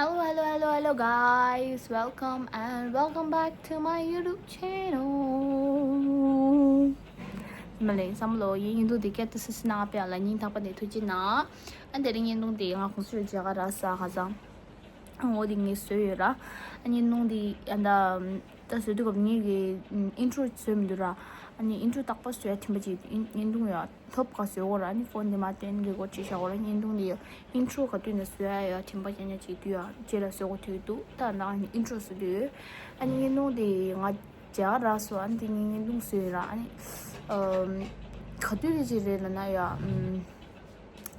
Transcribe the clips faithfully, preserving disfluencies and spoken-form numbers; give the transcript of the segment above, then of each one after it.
Hello, hello, hello, hello, guys. Welcome and welcome back to my YouTube channel. མ་ལེ་བསམ་བློ་ཡིན་ཡིན་འདུག་དེ་སྐད་དུ་སི་སི་ནང་པའི་ལ་སྙིང་ཐག་པ་ནས་ཐུགས་རྗེ་གནང་། ཨ་འདི་རིང་བརྙན་ཐུང་དེ་ང་ཁོང་ཚོའི་མཇལ་ཁ་རག་ས་ཁ་སང་། ཨ་འོ་དེ་ངས་བཟོས་ཡོད་ར། ཨ་བརྙན་ཐུང་དེ་ཨ་ད་ད་བཟོས་དུས་སྐབས་ངེད་ཀྱི་ཨིན་ཊྲོ་བཟོས་མི་འདུག་ར། ཨ་ནི་ཨིན་ཊྲོ་རྟག་པར་བཟོས་ཡ་དྲན་པ་ཅིག་ཨིན་བརྙན་ཐུང་ཡ། ཐོབ་ག་བཟོས་འོ་ར་ནི་ཕོན་དེ་མ་བསྟན་རི་གོ་ཅི་བྱ་འོ་ར་བརྙན་ཐུང་དེ་ཡ་ཨིན་ཊྲོ་ག་དུས་ནས་བཟོས་ཡ་ཡ་དྲན་པ་ཅན་ཡ་ཅིག་དུས་ཡ་རྗེས་ལ་བཟོས་གོ་དུས་འདུག་ད་ནང་ཨིན་ཊྲོ་བཟོ་དུས་ཡོད། ཨ་ནི་བརྙན་ཐུང་དེ་ང་རྒྱ་གར་ར་སོ་ཨ་ནི་དེ་ངས་བརྙན་ཐུང་བཟོས་ཡོད་ར། ཨ་ནི་ཨམ་ག་དུས་རེ་ཅིག་རེད་ལ་ན་ཡ་ཨམ།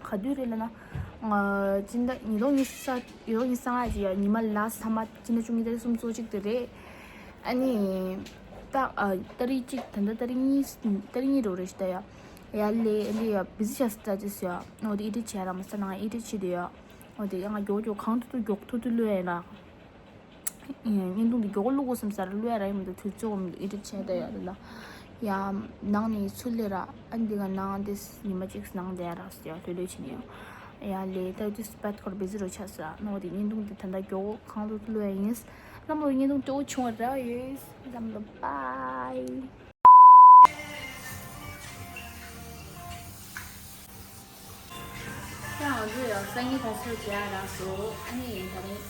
ག་དུས་རེད་ལབ་ན། ང་སྤྱི་ཟླ་ཉིས་སྟོང་ཉི་ཤུ་རྩ་ཉིས་སྟོང་ཉི་ཤུ་རྩ་ལྔ་གི་ཉི་མ་ལ་ས་མ་སྤྱི་ཟླ་བཅུ་གཉིས་ཏ་རིག་སུམ་ཅུ་སོ་གཅིག་དེ་རེད། ཨ་ནི། ཏ་ཨ་ཏ་རིག་གཅིག་ད་ལྟ་ཏ་རིག་གཉིས་ཏ་རིག་གཉིས་འགྲོ་རེད་ཤི་ད་ཡ། ཡ་ལེ་ཨ་ལེ་ཡ་བི་ཟི་ཆགས་སི་ད་ཅི་སི་ཡ། འོ་དེ་ཨེ་ཌིཊ་བྱས་ར་མ་ས་ནང་ཨེ་ཌིཊ་བྱེད་དེ་ཡ། འོ་དེ་ཡ་ང་མགྱོགས་མགྱོགས་གང་ཐུབ་ཐུབ་མགྱོགས་ཐུབ་ཐུབ་ལོས་ཡ་ཡིན་ར། བརྙན་ཐུང་འདི་མགྱོགས་པོ་བླུག་དགོས་བསམ་ས་ར་བླུག་ཡ་ར་ཡིན་མི་འདུག་དུས་ཚོད་འོང་མི་འདུག་ཨེ་ཌིཊ་བྱས་བསྡད་ཡ་རེད་ལ། ཡ། ནང་ནས་ཚུར་སླེབས་ར་ཨ་འདི་ག་ནང་འདི་ཉི་མ་གཅིག་ནང་བསྡད་ཡ་ར་ཡ་ལྷོད་ལྷོད་བྱས་ནས་ཡ། ཡ་ལས་ད་དུས་སུ་པད་ཁོར་བི་ཟི་རུ་ཆགས་ས་ནོ་དེ་བརྙན་ཐུང་འདི་ད་ལྟ་མགྱོགས་པོ་གང་ལོ་བླུག་ཡ་ཡིན། ལམ་ལོ་བརྙན་ཐུང་སྤྲོ་བོ་བྱུང་བ་ར་ཡོད། ལམ་ལོ་པའི། ཡང་ང་ཚོ་ཡང་སང་ཉིན་ད་ཚོད་མཇལ་ཡ་རག་སོང་། ཨ་ནི་ད་རིང་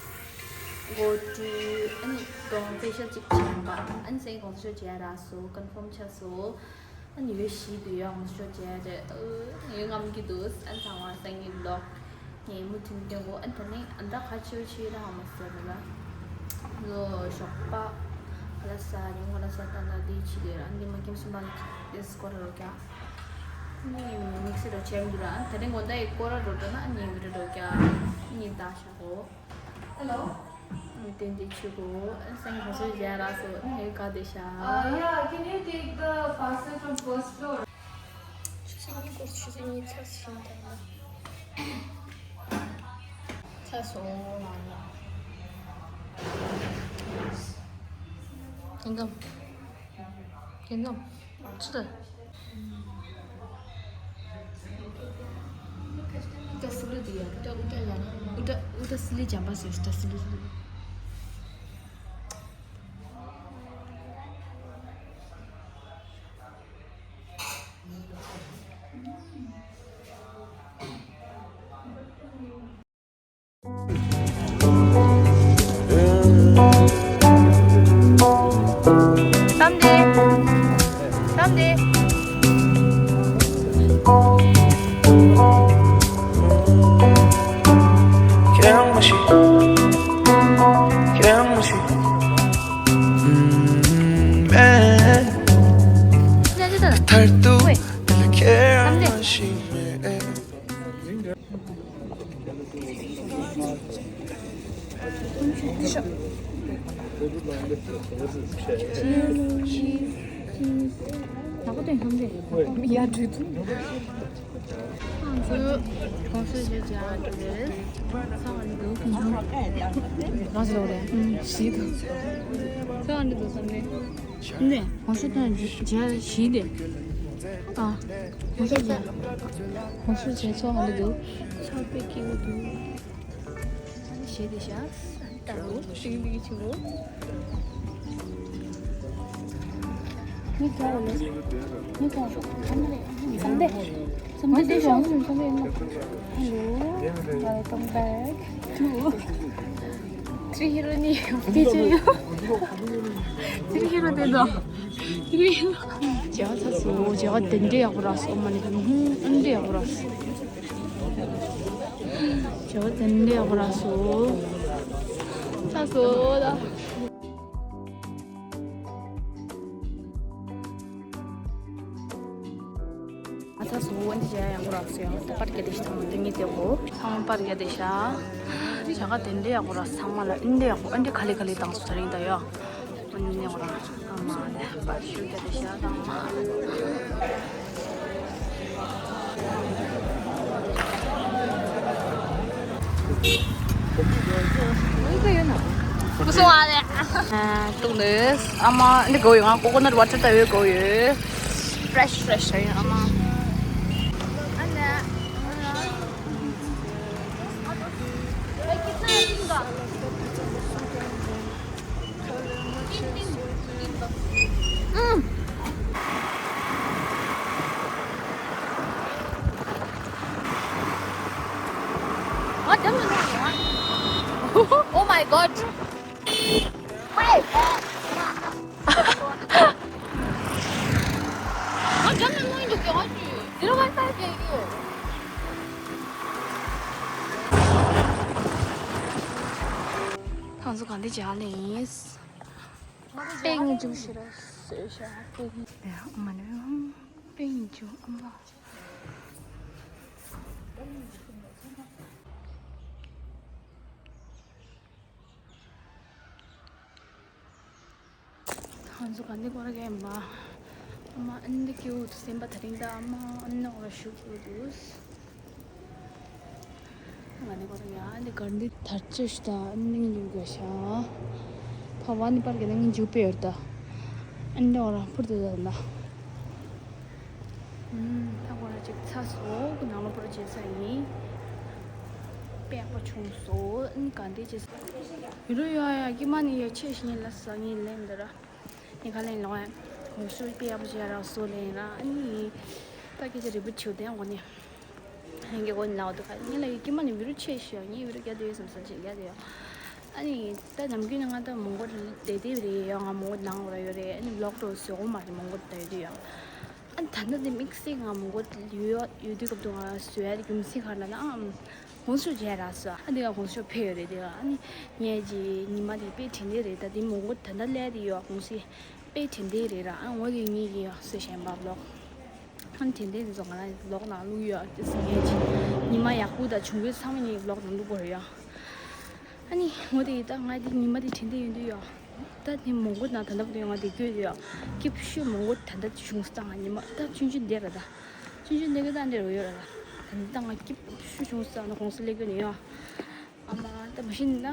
སྒོ་བཀྲུས། ཨ་ནི་གདོང་ཕེ་ཤལ་གཅིག་བྱས་པ། ཨ་ནི་སང་ཉིན་ང་ཚོ་མཇལ་ཡ་རག་སོང་། ཀོན་ཕོམ་ཆགས་སོང་། ཨ་ནི་ཡོད་བཞི་དུ་ཡང་ང་ཚོ་མཇལ་ཡ་རེད། ཨ་ཡོད་རྔམ་གྱི་འདུག་ཨ་ནི་ཚང་མ་སང་ཉིན་ལོག་ངས་མུ་མཐུད་སྟོན་གོ་ཨ་ད་ནི་ཨ་ད་ཁ་ཆེའུ་ཆེའུ་རང་མ་ཟེར་ལ། ལོ་ཞོགས་པ་ཁ་ལག་ཟ་རེད། ངོ་ལ་ཟ་ད་ན་དེ་ཆི་དེ་ར་འདི་མ་ཁྱིམ་སུ་མ་དེ་སྐོར་རོ་ཀྱ་ནི་དམིགས་བསལ་རོ་ཆེམ་འདུ་ར་ད་རེ་ངོ་ད་ཡི་སྐོར་རོ་ད་ན་ནི་འདི་རོ་ཀྱ་ནི་ད་ཤ་གོ་ཧེ་ལོ། ཏན་ཏན་ཆུ་གོ་སེང་གོ་སོ་ཡ་ར་སོ་ནི་ཧེ་ག་དེ་ཤ། Uh, yeah, can you take the parcel from first floor? ཆུ་ཚོད་གཉིས་སྐོར་ཆུ་ཚོད་གཉིས་ཚར་ཕྱིན་དང་། ཚར་སོང་ལ། ཁྱེད་ཚོ། ཁྱེད་ཚོ། ཆུ་ཚོད། ཨུ་ཏྲ་སི་ལུ་དེ་ཡ། ཨུ་ཏྲ་ཨུ་ཏྲ་ཡ། ཨུ་ཏྲ་ཨུ་ཏྲ་སི་ལི་ཇམ་པ་སི་ཨུ་ཏྲ་སི་ལུ། བསམ་དེ། བསམ་དེ། ཁྱེད་རང་མ་ཤི། ཁྱེད་རང་མ་ཤི། ཨུམ། མཐར་ཐུག་ཁྱེད་རང་མ་ཤི། ནས་ཧོ་ཤོ་ཏན་ཇ་ཞི་དེ། ཨ། ཧོ་ཤོ་ཇ། ཧོ་ཤོ་ཇ་ཚོ་ཧ་ལ་དུ། ཚོ་པེ་ཀི་བུ་དུ། ཞི་དེ་ཤ། ཏ་རུ་ཤི་མི་གི་ཆུ་བུ། མི་ཀ་བ་ལེ། མི་ཀ་བ་ཤོ་ཁམ་རེ། ཁམ་རེ། Hello, welcome back to Three Hero ནི་ཡོད་དེ་ཅི་ཡོད། Three Hero དེ་དང་། Three Hero བྱ་བ་ཚ་སོ། བྱ་བ་དེ་འདྲའི་ཡག་པོ་རག་སོང་མ་ནི། ཧུམ། ཨ་འདྲའི་ཡག་པོ་རག་སོང་། བྱ་བ་དེ་འདྲའི་ཡག་པོ་རག་སོང་། ཚ་སོ་ད། ཨ་ཚ་སུ་འོན་ཏེ་ཡང་གོ་རག་སོ་ཡང་ད་པར་གྱ་དེ་ཤ་ཚང་མ་དེ་ངེས་ཏེ་གོ་ཚང་མ་པར་གྱ་དེ་ཤ། བྱ་ག་དེ་འདྲའི་ཡག་གོ་རག་ཚང་མ་ལ་ཨིན་འདྲའི་ཡག་གོ་ཨིན་འདྲའི་ག་ལེ་ག་ལེ་དང་སུ་ད་རིང་ད་ཡོ། ཨིན་འདྲའི་གོ་རག་ཚང་མ་ལ་པར་ཤུ་གྱ་དེ་ཤ་ཚང་མ། ཀུ་སུ་བ་ལེ། ཏུག་ནི་ཨ་མ་འདི་གོ་ཡོད། ང་ཀོ་ཀོ་ནཊ་ཝ་ཊར་ད་ཡོད་གོ་ཡོད། ཕྲེཤ་ཕྲེཤ་ཡོད་ཨ་མ། ཨ་ནེ། ཁྱེད་རང་མ་ཤི། My God. Wait. ང་འགྲམ་ནས་མངོན་འདུག་གི་ང་ཅི། Zero one five གི་ཡོད། ཁོང་ཚོ་ག་འདི་བྱས་ནས་ཡིན། པེ་ངེ་འཇུག་ཤི་ར་སོས་ཤ་པེ་ངེ། ཨ་མ་ནི་པེ་ངེ་འཇུག་ཨ་མ། ང་ཚོ་ག་འདི་སྐོར་གས་མ། ཨ་མ་ཨ་ནི་སྐྱེ་བོ་དུ་སེམས་པ་ད་རིང་ད་ཨ་མ་ཨ་ནི་འོ་ཞུ་དགོས་འདུག་ང་འདི་སྐོར་ཡ་ཨ་ནི་གར་འདི་དར་ཅོ་ཞུ་ད་ཨ་ནི་འཇུག་དགོས་ཤ། ཕ་བ་ནི་པར་གི་ནང་འཇུག་པའི་ཡོད་ད། ཨ་ནི་འོ་རང་ཕུར་དུ་ད་ད། ད་ཁོ་ར་ཅིག་ཚ་སོ་གི་ནང་ལོ་པོ་ར་བྱེད་ས་ཡིན། པེག་པ་ཆུང་སོ་ཨིན་ག་འདི་བྱེད་ས། ཡུ་རུ་ཡོ་ཡ་ཀི་མ་ནི་ཡ་ཆེ་ཞིང་ལ་ས་ངི་ལེན་འདི་ར། ནི་ཁ་ལེན་ལོང་ཡ། ངོ་ཤུ་པེག་པ་བྱེད་ར་སོ་ལེན་ར་ཨ་ནི། ད་ཁྱེད་ཅི་རི་བུ་ཆུ་དེ་ངོ་ནི། ཧན་གི་གོ་ནི་ལའོ་དུ་ཁ་ངི་ལ་ཡི་ཀི་མ་ནི་བི་རུ་ཆེ་ཞིང་ངི་བི་རུ་རྒྱ་དེ་ཡོད་སམ་སམ་ཆེ་རྒྱ་དེ་ཡོད། ཨ་ནི། ད་ནམ་རྒྱུན་ནི་ང་ད་མོང་གོ་དེ་དེ་རེད་ཡོད་ང་མོང་གོ་ནང་ར་ཡོད་རེད་ཨ་ནི་ལོག་འགྲོ་ཟེར་གོ་མ་རེད་མོང་གོ་ད་ཡོད་དུ་ཡོད། ཨ་ད་ལྟ་འདི་དམིགས་བསལ་ང་མོང་གོ་ཡོད་ཡོད་དུས་སྐབས་དུ་ང་བཟོས་ཡ་དེ་རྒྱུ་མཚན་ག་རེ་ལབ་ན་ཨམ། གོང་ཞུ་བྱས་ར་སོ་ཨ་འདི་ག་གོང་ཞུ་ཕེ་ཡོད་རེད་དེ་ག་ཨ་ནི་ངས་ཀྱི་ཉི་མ་དེ་དཔེ་དྲན་དེ་རེད་ད་དེ་མོང་གོ་ད་ལྟ་སླེབས་དེ་ཡོད་གོང་སི་དཔེ་དྲན་དེ་རེད་ར་ཨ་ངོ་དེ་ངེད་ཀྱི་ཡོད་སོ་གཞན་པ་ལོག་ཨ་ནི་དྲན་དེ་དེ་ཚོ་ང་རང་ལོག་ནང་བླུག་ཡོད་དེ་སི་ངས་ཀྱི་ཉི་མ་ཡག་པོ་དང་བྱུང་གི་ཚང་མ་ངས་ལོག་ནང་བླུག་དགོས་རེད་ཡོད། ཨ་ནི་ངོ་དེ་ཡི་ད་ང་དེ་ཉི་མ་དེ་དྲན་དེ་ཡོད་དུས་ཡོད། ད་དེ་མོང་གོ་ན་ད་ལྟ་བུ་དེ་ང་དེ་སྐྱོད་དེ་ཡོད། སྐྱིད་ཤོས་མོང་གོ་ད་ལྟ་བྱུང་སྟངས་ང་ཉི་མ་ད་ཆུང་ཆུང་འདེར་ར་ད། ཆུང་ཆུང་འདེར་གི་ད་འདེར་རོ་ཡོད་ར་ད། ད་ང་སྐྱིད་ཤོས་བྱུང་སྟངས་ན་གོང་སུ་ལེགས་གི་ནི་ཡོད། ཨ་མ་ད་མ་ཤི་ན།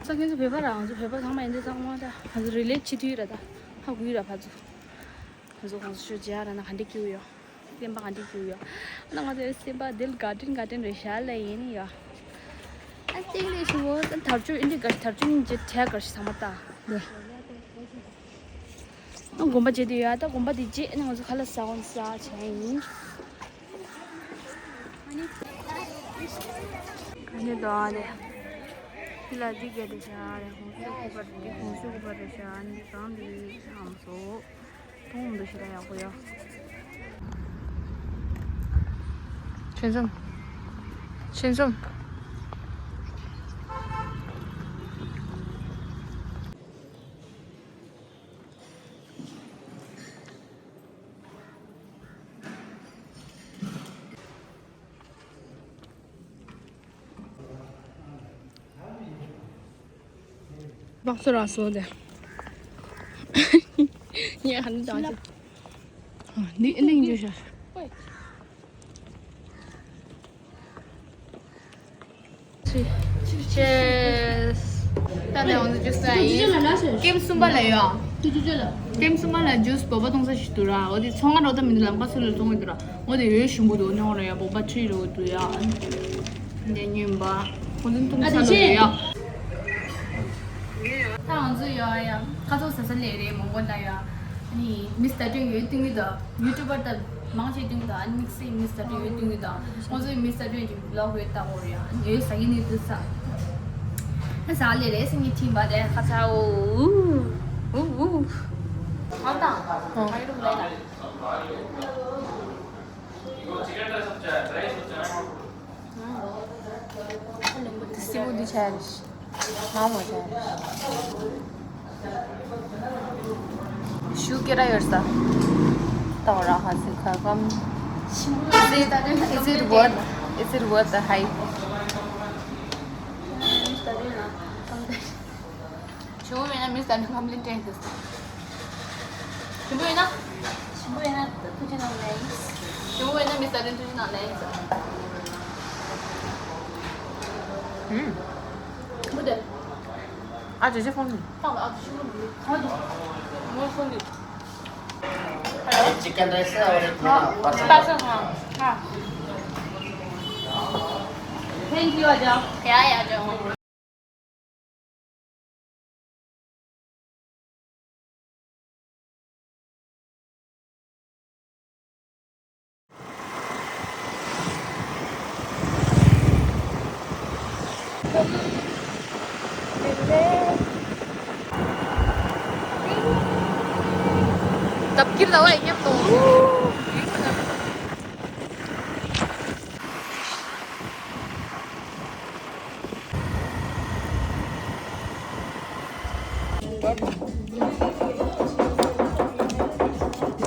ས་ཁྱོད་ཚོ་བོད་པ་ར་ང་ཚོ་བོད་པ་ཚང་མ་ཡིན་དེ་ཚང་མ་ད་ང་ཚོ་རི་ལེ་ཆི་དུས་ར་ད་ཧ་གུ་ཡི་ར་ཕ་ཚོ། ང་ཚོ་གོང་སུ་ཤོད་རྗེས་ར་ན་ག་འདྲ་སྐྱིད་ཡོད། སེམས་པ་ག་འདྲ་སྐྱིད་ཡོད། ཨ་ན་ང་ཚོའི་སེམས་པ་དེ་ལ་དགའ་དྲན་དགའ་དྲན་རེད་ཤག་ལ་ཡིན་ཡོད། ཨ་སྟེང་ནས་ཞུ་བོ་ད་དར་ལྕོག་ཨིན་དྲི་དགའ་དར་ལྕོག་ཨིན་ཇི་ཁྲལ་དགའ་ཞིག་ཚང་མ་ལྟ། ཨ་དགོན་པ་བརྗེད་དུ་ཡོད་ད་དགོན་པ་དེ་རྗེས་ཨ་ན་ང་ཚོ་ཁ་ལག་ཟ་འོང་ཟ་བྱས་ཡིན། ཨ་ནི་དོ་ཨ་ནི་དེ་ལ་འདི་ག་དེ་ཤག་རེད་ཧོང་ཤུ་ཀུ་པར་འདི་ཧོང་ཤུ་ཀུ་པར་རེད་ཤག་ཨ་ནི་གང་འདི་ཧམ་སོ། ཐུང་འདུ་ཤི་ད་ཡག་པོ་ཡོད། ཆེན་འཛོམས། ཆེན་འཛོམས། སྦག་སོ་ར་སོ་དེ། ངས་ཧ་ནི་ཅང་ཅི། འདི་ཨེ་ནི་འཇུ་ཤ། Cheers. ད་ནས་འོང་དུ་ཇུས་ལ་ཡིན། ཀེམ་གསུམ་པ་ལ་ཡོད། ཀེམ་གསུམ་པ་ལ་ཇུས་བོད་པ་འཐུང་ས་ཞིག་འདུག་ར། འོ་དེ་ཚོང་ཁང་རོ་ད་མི་འདུག་ལམ་ཁ་སུ་ལ་འཐུང་གི་འདུག་ར། འོ་དེ་ཡོད་ཞུམ་པོ་འདུག་ནས་འོང་ར་ཡ་བོད་པ་ཁྲི་རོ་འདུག་ཡ། འདི་ཉོན་པ། ཁོང་ཚོ་འཐུང་ས་ལ་འདུག་ཡ། ད་ང་ཚོ་ཡ་ཡ་ཁ་ཚོགས་ཟ་ས་ལས་རེད་མོང་གོ་ལ་ཡ། ཨ་ནི་མི་སྟ་ཏྲིང་ཡོད་ཏིང་གི་ད་ཡུ་ཊུ་བར་ད་མང་ཆེ་ཏིང་གི་ད་ཨ་ནི་མིག་སི་མི་སྟ་ཏྲིང་ཡོད་ཏིང་གི་ད་ཁོང་ཚོའི་མི་སྟ་ཏྲིང་གི་བི་ལོག་ཡོད་ད་གོ་རེད་ཨ་ནི་ཡོད་ས་གི་ནི་དུ་ས་ཨ་ཟ་ལེ་རེད་སི་ངི་ཐིམ་པ་དེ་ཁ་ཚ་ཨུ་ཨུ་ཨུ། ཨ་ད་ཨ་ཡུ་རུ་ལེ་ད། སི་མོ་འདི་ཆ་རེད། མ་མོ་ཆ་རེད། ཤུ་ཀེ་ར་ཡོད་ས། ཏོ་ར་ཧ་སི་ཁ་ཀམ། Is it, is it worth, is it worth the hype? ཞུ་མེད་ན་མི་ས་ནི་ངམ་ལིན་ཏྲེན་ཏེ། ཞུ་མེད་ན། ཞུ་མེད་ན་ཐུགས་རྗེ་གནང་ལེ། ཞུ་མེད་ན་མི་ས་ནི་ཐུགས་རྗེ་གནང་ལེ། ཧུམ། ཨ་ཅེ་ཅེ་ཕོན་ནི། ཏང་ཨ་ཅེ་ཕོན་ནི། ཧ་ཏུ། མོ་ཕོན་ནི། Chicken rice और एक मेरा parcel। Parcel, हाँ। हाँ। Thank you, आ जाओ। या, या, आ जाओ। ལྡབ་འགྱུར་ལ་བ་ཡིན་སྙམ་དུ།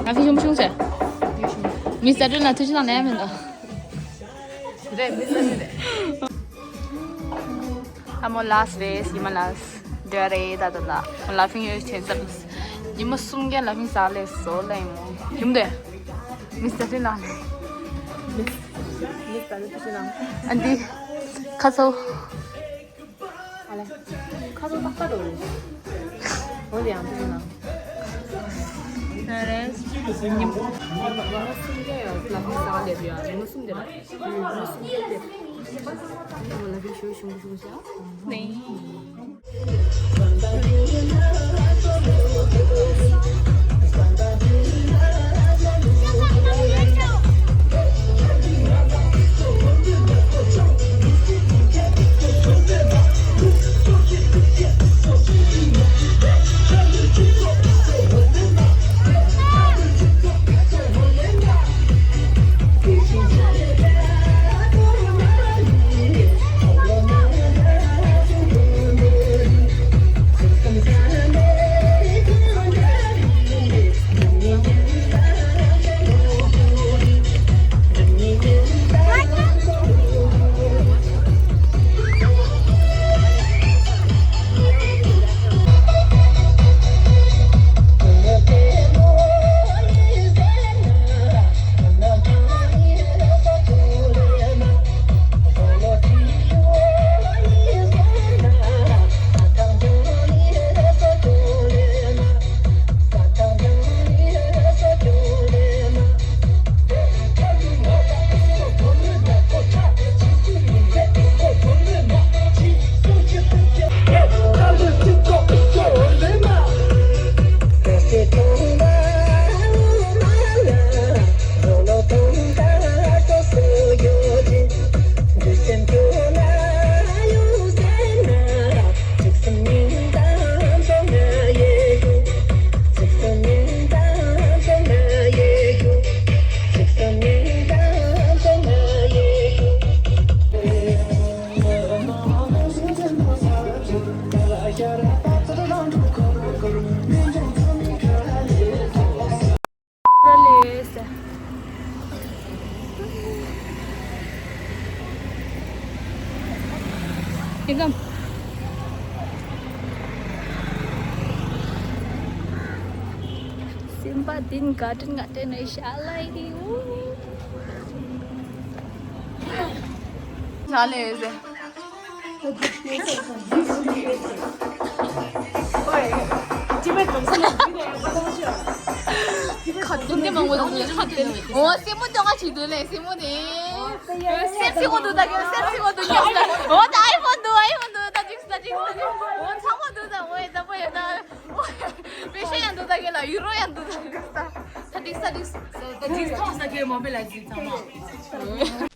ང་ཕི་ཤུང་ཤུང་ཆེ། མི་སྟར་ན་ཐུགས་རྗེ་གནང་ནས་མིན་ད། རེད། མི་སྟར་རེད། ཨ་མོ་ལཱ་སི་རེད། ཉི་མ་ལཱ་སི་འདྲ་རེད། ད་ད་ད་ལ་ཕིང་ཡོད་ཆེན་ཙམ། ཉི་མ་གསུམ་བརྒྱ་ལ་ཕིང་ཟ་ལས་བཟོ་ལས་མོ་ཡུམ་དེ། མི་སྟར་ན་ལས། མི་མི་སྟར་ཐུགས་རྗེ་གནང་། ཨ་འདི་ཁ་སོ། ཨ་ལས། ཁ་སོ་ཏག་ཏག་འགྲོ་རེད། འོ་དེ་ཡང་ཐུགས་རྗེ་གནང་། ད་རེས་ཉི་མ་གསུམ་བརྒྱ་ཡང་ལ་ཕིང་ཟ་ལས་ཡ། ཉི་མ་གསུམ་བརྒྱ་ལ། སེམས་པ་འདི་ནི་དགའ་སྤྲོ་ང་སྤྲད་ནས་ཤ་ལ་ཡི་འུ། ཤ་ལ་ཡི་ཟེར། ཁ་ཏོན་ཏེ་མང་པོ་འདུག་ཁ་ཏོན་ཏེ། འོ་སེམས་པ་ཏོ་ང་ཅིག་འདུག་ལེ་སེམས་པ་ནི། སེམས་སི་གོ་འདུག་ད་གི་སེམས་སི་གོ་འདུག་ཉོ་ད། འོ་ད་ཨའི་ཕོན་འདུག་ཨའི་ཕོན་འདུག་ད་ཅིག་ད་ཅིག་ད་ཅིག་འོ་ཚང་མ་འདུག་ད། འོ་ཡ་ད་པོ་ཡ་ད། འོ་ཡ་པེ་ཤ་ཡང་འདུག་ད་གི་ལ་ཡུ་རོ་ཡང་འདུག་ད་གི་ད། ད་ཅིག་ད་ཅིག་ད་ཅིག་ཐོག་ས་གི་མ་པེ་ལ་ཅིག་ཚང་མ།